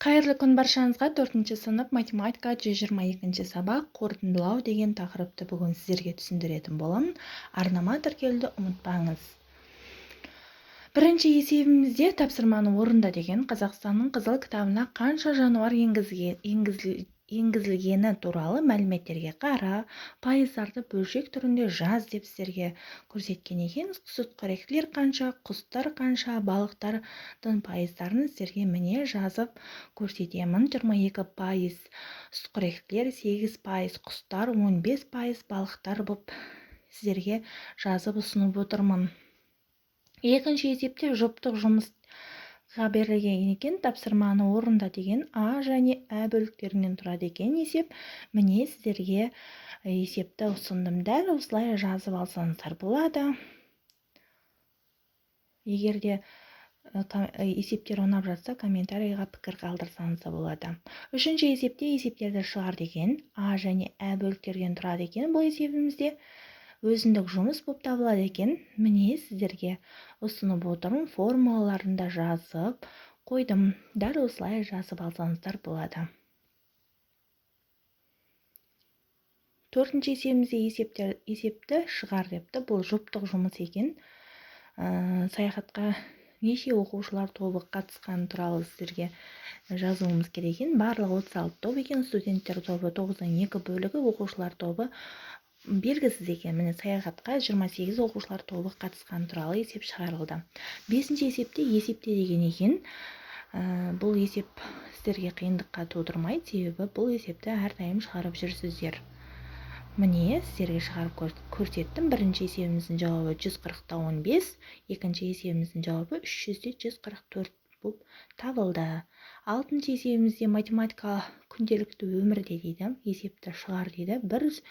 Қайырлы күн баршаңызға! 4-ші сынып, математика, 122 сабақ, қорытындылау деген тақырыпты бүгін сіздерге түсіндіретін боламын. Арнама тіркелуді ұмытпаңыз. Бірінші есебімізде тапсырманы орында деген, Қазақстанның Қызыл кітабына қанша жануар енгізілгені туралы мәліметтерге қара, пайыздарды бөлшек түрінде жаз деп сіздерге көрсеткен екен. Сүтқоректілер қанша, құстар қанша, балықтардың пайыздарын сіздерге, міне, жазып көрсетемін. 22% сүтқоректілер, 8% құстар, 15% балықтар болып сіздерге жазып ұсынып отырмын. Екінші есепте жұптық жұмысқа берілген екен. Тапсырманы орында деген, А және Ә бөліктерінен тұрады екен есеп. Міне, сіздерге есепті ұсындым. Дәл осылай жазып алсаңыздар болады. Егер де есептер ұнап жатса, комментарийға пікір қалдырсаңыз да болады. Үшінші есепте есептерді шығар деген, А және Ә бөліктерден тұрады екен. Бұл есебімізде өзіндік жұмыс болып табылады екен. Міне, сіздерге ұсынып отырмын, формулаларын да жазып қойдым. Дәл осылай жазып алсаңыздар болады. Төртінші есебімізде есепті шығар депті. Бұл жұптық жұмыс екен. Саяхатқа неше оқушылар тобы қатысқаны туралы сіздерге жазуымыз керек екен. Барлығы 36 топ екен. Студенттер тобы тоғыздан екі бөлігі, оқушылар тобы белгісіз екен. Міне, саяхатқа 28 оқушылар тобы қатысқаны туралы есеп шығарылды. Бесінші есепте есепте деген екен. Бұл есеп сіздерге қиындыққа тудырмайды, себебі бұл есепті әрдайым шығарып жүрсіздер. Міне, сіздерге шығарып көрсеттім. Бірінші есебіміздің жауабы 140,15, екінші есебіміздің жауабы 300,144 болып табылды. Алтыншы есебімізде математика күнделікті өмірде дейді, есепті шығар дейді. 1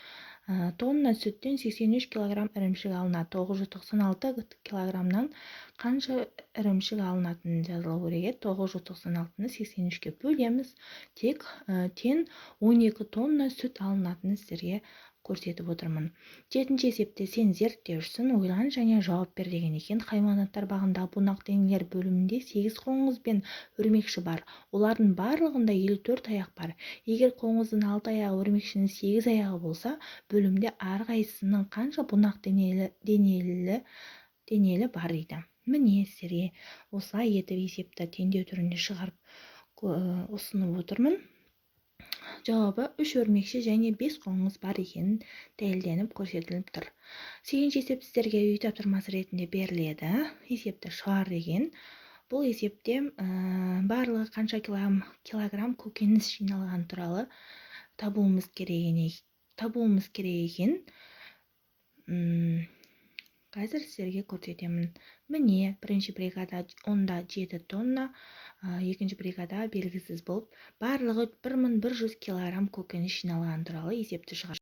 тонна сүттен 83 килограмм ірімшік алынады. 996 килограммнан қанша ірімшік алынатыны жазылу керек еді. 996-ны 83-ке бөлеміз. Тек тең 12 тонна сүт алынатынын сіздерге көрсетіп отырмын. Жетінші есепте сен зерттеушісің, ойлан және жауап бер деген екен. Хайуанаттар бағындағы бунақденелілер бөлімінде 8 қоңыз бен өрмекші бар. Олардың барлығында 54 аяқ бар. Егер қоңыздың 6 аяғы, өрмекшінің 8 аяғы болса, бөлімде әрқайсысының қанша бунақ денелі бар дейді. Міне, сіздерге осылай етіп есепті теңдеу түрінде шығарып ұсынып отырмын. Жауабы 3 өрмекші және 5 қоңыз бар екенін дәлелденіп көрсетіліп тұр. Сегізінші есеп сіздерге үй тапсырмасы ретінде беріледі. Есепті шығар деген. Бұл есепте барлығы қанша килограмм көкөніс жиналған туралы табуымыз керек екен. Қазір сіздерге көрсетемін. Міне, бірінші бригада 10,7 тонна, екінші бригада белгісіз болып, барлығы 1100 килограмм көкөніс жиналған туралы есепті шығар.